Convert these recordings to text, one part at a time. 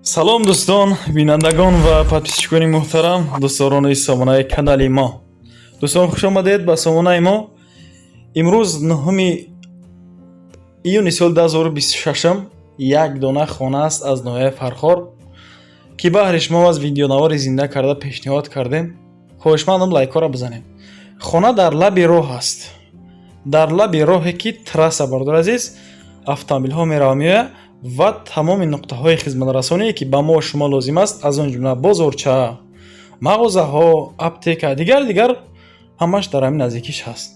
Салом, дӯстон, бинандагон ва подписчикони муҳтарам, дӯстдорони сомонаи канали мо. Дӯстон, хуш омадед ба сомонаи мо. Имрӯз, 9 июни соли 2026, як дона хона аст аз ноҳияи Фархор, ки баҳри шумо аз видеонавори зинда карда пешниҳод кардем. Хоҳишмандам, лайкҳоро бизанед. Хона дар лаби роҳ аст, дар лаби роҳе ки трасса, бародари азиз, автомобилҳо мерава, меояд ва тамоми нуқтаҳои хизматрасоние, ки ба мо шумо лозим аст, аз он ҷумла бозорча, мағозаҳо, аптека, дигар дигар, ҳамаш дар ҳамин наздикиш ҳаст.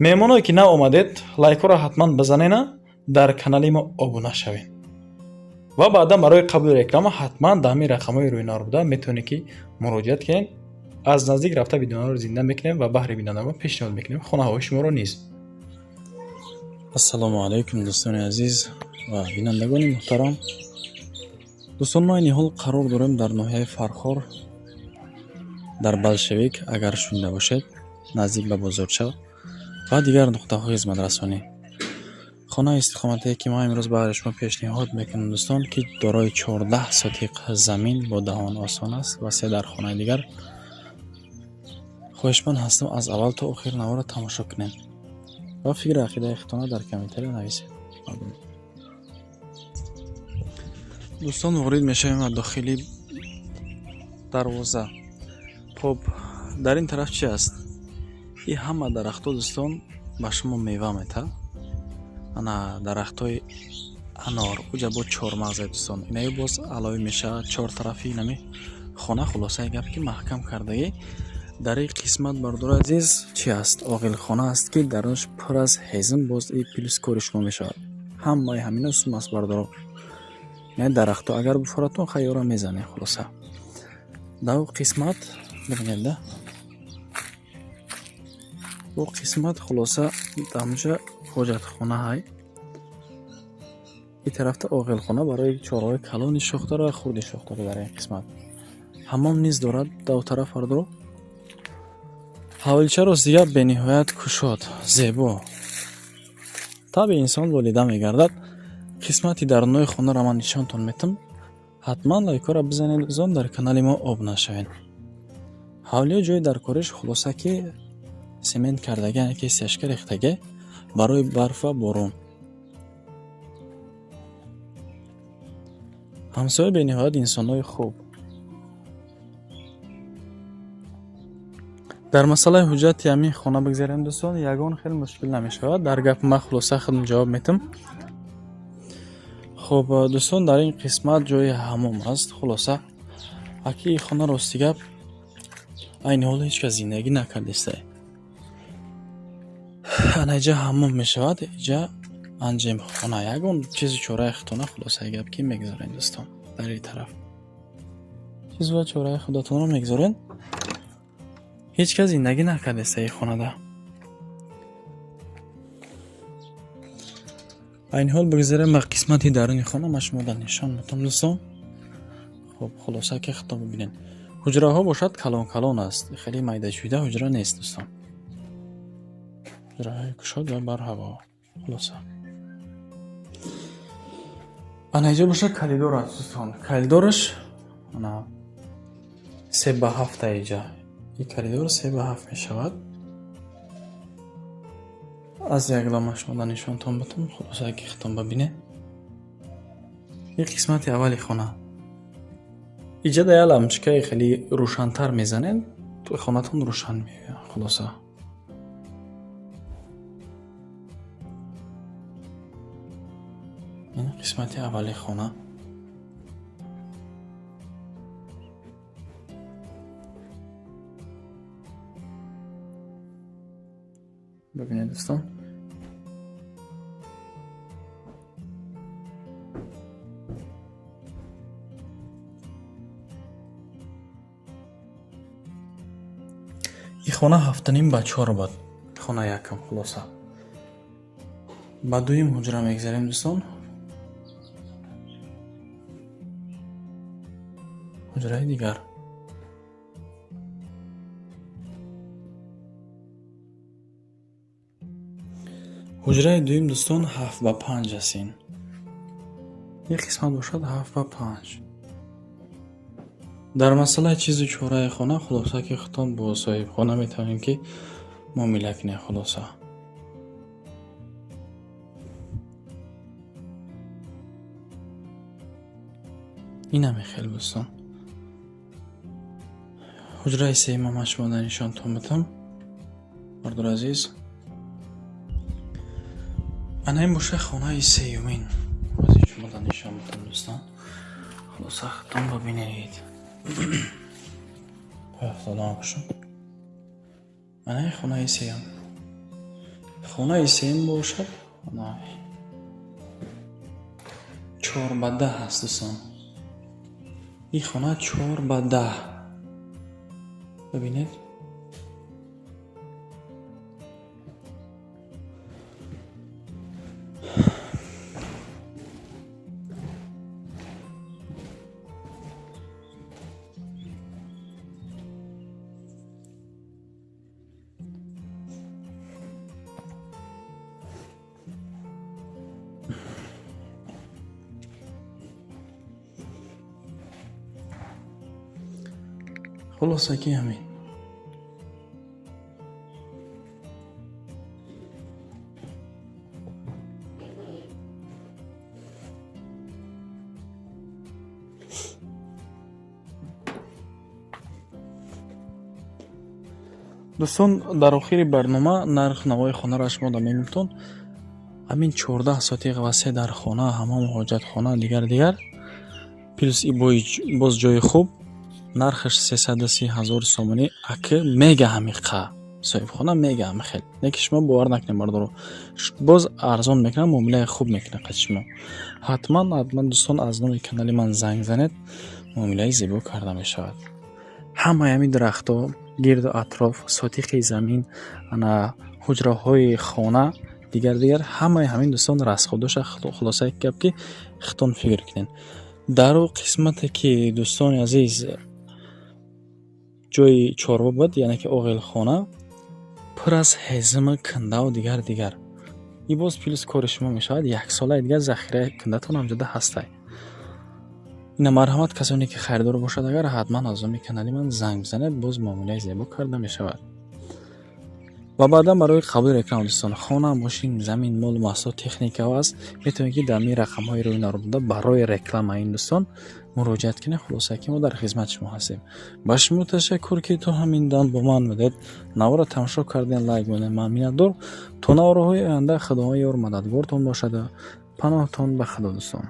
Меҳмоное ки нав омадед, лайкҳоро ҳатман бизанена, дар канали мо обуна шавед ва баъдан барои қабули реклама ҳатман дар ҳамин рақамҳои рӯйнор буда метавонед ки муроҷиат кунед. Аз наздик рафта видеонаро зинда мекунем ва баҳри бинандагон пешниҳод мекунем хонаҳои шуморо низ. Ассалому алайкум, дӯстони азиз ва бинандагони муҳтарам. Дӯстон, мо айни ҳол қарор дорем дар ноҳияи Фархор, дар Болшевик, агар шунида бошед, наздик ба бозорча ва дигар нуқтаҳои хизматрасонӣ. Хонаи истиқоматие, ки мо имрӯз баҳри шумо пешниҳод мекунем, дӯстон, ки дорои 14 сотиқ замин бо даҳон осон аст ва се дархонаи дигар. Хоҳишманд ҳастам, аз аввал то охир наворро тамошо кунед ва фикри ақидаи худтонро дар комментария нависед. Дӯстон, ворид мешавем ба дохили дарвоза. Хоб, дар ин тараф чи аст? И ҳама дарахтҳо, дӯстон, ба шумо мева метаҳад. Ана дарахтҳои анор, уҷа бо чормағзе, дӯстон, инаи боз аловӣ мешавад. Чор тарафи инами хона, хулосаи гап, ки маҳкам кардагӣ. Дар ин қисмат, бародари азиз, чи аст? Оғилхона аст, ки дарунаш пур аз ҳезум. Боз и плюс кори шумо мешавад. Ҳамаи ҳамино сум аст, бародаро. Яъне дарахтҳо агар бифоратон, хайёра мезанед. Хулоса, дар ӯ қисмат бибинед, да ӯ қисмат, хулоса, дар ҳоҷатхона ҳай. Ин тарафта оғилхона барои чорвои калони шохдор ва хурди шохдор. Дар ин қисмат ҳаммом низ дорад дар тараф, бародаро. Ҳавлича, ростига, бениҳоят кушод, зебо, табъи инсон болида мегардад. Қисмати дарунои хонаро ман нишонтон метам. Ҳатман лайкҳоро бизанед, дӯстон, дар канали мо обуна шавед. Ҳавлиё ҷои даркориш, хулоса, ки семент кардага, яъне ки стяжка рехтага барои барф ва борон. Ҳамсоя бениҳоят инсонҳои хуб. Дар масъалаи ҳуҷҷати ҳамин хона бигзарем, дӯстон, ягон хел мушкил намешавад. Дар гапи ман, хулоса, худм ҷавоб метам. Хуб, дӯстон, дар ин қисмат ҷои ҳаммом аст. Хулоса, аки хона, рости гап, айни ҳол ҳеҷ кас зиндагӣ накардеста. Ана иҷа ҳаммом мешавад, иҷа анҷемхона, ягон чизу чораи худтона, хулосаи гап, ки мегузоред, дӯстон. Дар ин тараф чизу ва чораи худатонро мегузоред. Ҳеҷ кас зиндагӣ накардеста ин хонада. Айни ҳол бигзарем ба қисмати даруни хона, ман шуморо нишон медиҳам, дӯстон. Хуб, хулоса, ки худтон бибинед. Ҳуҷраҳо бошад, калон калон аст, хеле майдашӯида ҳуҷра нест, дӯстон. Ҳуҷраҳои кушод ва барҳаво. Хулоса, ана иҷо бошад коридор аст, дӯстон. Коридораш ана 3 ба 7. Иҷа ин коридор 3 ба 7 мешавад. Аз як лама шумо нишонтон битам, хулоса, ки худтон бибинед. Ин қисмати аввали хона. Иҷа да як лампочкаи хеле рӯшантар мезанед, хонатон рӯшан меояд. Хулоса, ин қисмати аввали хона. Бибинед, дӯстон. Ин хона 7,5 ба 4 буд, хона якам. Хулоса, ба дуюм ҳуҷра мегзарем, дӯстон. Ҳуҷраи дигар. Ҳуҷраи дуюм, дӯстон, 7 ба 5 аст ин. Ин қисмат бошад 7 ба 5. Дар масъалаи чизу чораи хона хулоса ки худтон бо соҳибхона метавонем ки муомила кунем хулоса. Инаме хел дӯстон. Ҳуҷраи сеюма ман шумо дар нишонтон бидам. Бардор азиз. Ана ин боша хонаи сеюмин. Ҳозир шумо дар нишон бидам дӯстон. Хулоса худтон бибинед. Пой афтода бошам. Ана ин хонаи сеюм. Хонаи сеюм бошад, ана 4 ба 10 аст дӯстон. Ин хона 4 ба 10. Бибинед. Хулоса ки ҳамин. Дӯстон, дар охири барнома нарх навои хонаро шумо да мегуфтон. Ҳамин 14 сотиқ васеъ дар хона, ҳамом, ҳоҷатхона, дигар дигар. Плюс и боз ҷои хуб. Нархаш 330 ҳазор сомонӣ. Аки мега ҳамиқа. Соҳибхона мега ҳами хел. Лекин шумо бовар накунед бардоро. Боз арзон мекунад, муомилаи хуб мекунад қати шумо. Ҳатман, ҳатман дӯстон аз номи канали ман занг занед, муомилаи зебо карда мешавад. Ҳамаи ҳамин дарахтҳо, гирду атроф, сотиқи замин, ана ҳуҷраҳои хона, дигар дигар ҳамаи ҳамин дӯстон расходоша хулосаи гап ки худтон фикр кунед. Дар о қисмате ки дӯстони азиз ҷои чорво буд, яъне ки оғилхона, пур аз ҳезуму кандаву дигар дигар. Ин боз плюс кори шумо мешавад, яксолаи дигар захираи кандатон ҳамҷода ҳастай. Ина марҳамат касоне ки харидор бошад агар ҳатман аз номи канали ман занг бизанед, боз муомилаи зебо карда мешавад. Ва баъдан барои қабули реклама дӯстон, хона, мошин, замин, мол, маҳсулот, техника аст, метавонед ки дар ин рақамҳои рӯи навор буда барои реклама ин дӯстон муроҷиат кунед. Хулоса ки мо дар хизмати шумо ҳастем. Ба шумо ташаккур ки то ҳамин дам бо ман будед. Наворро тамошо кардем, лайк монед, ман миннатдор. То наворҳои оянда Худованд ёр мададгортон бошад. Паноҳтон ба Худо дӯстон.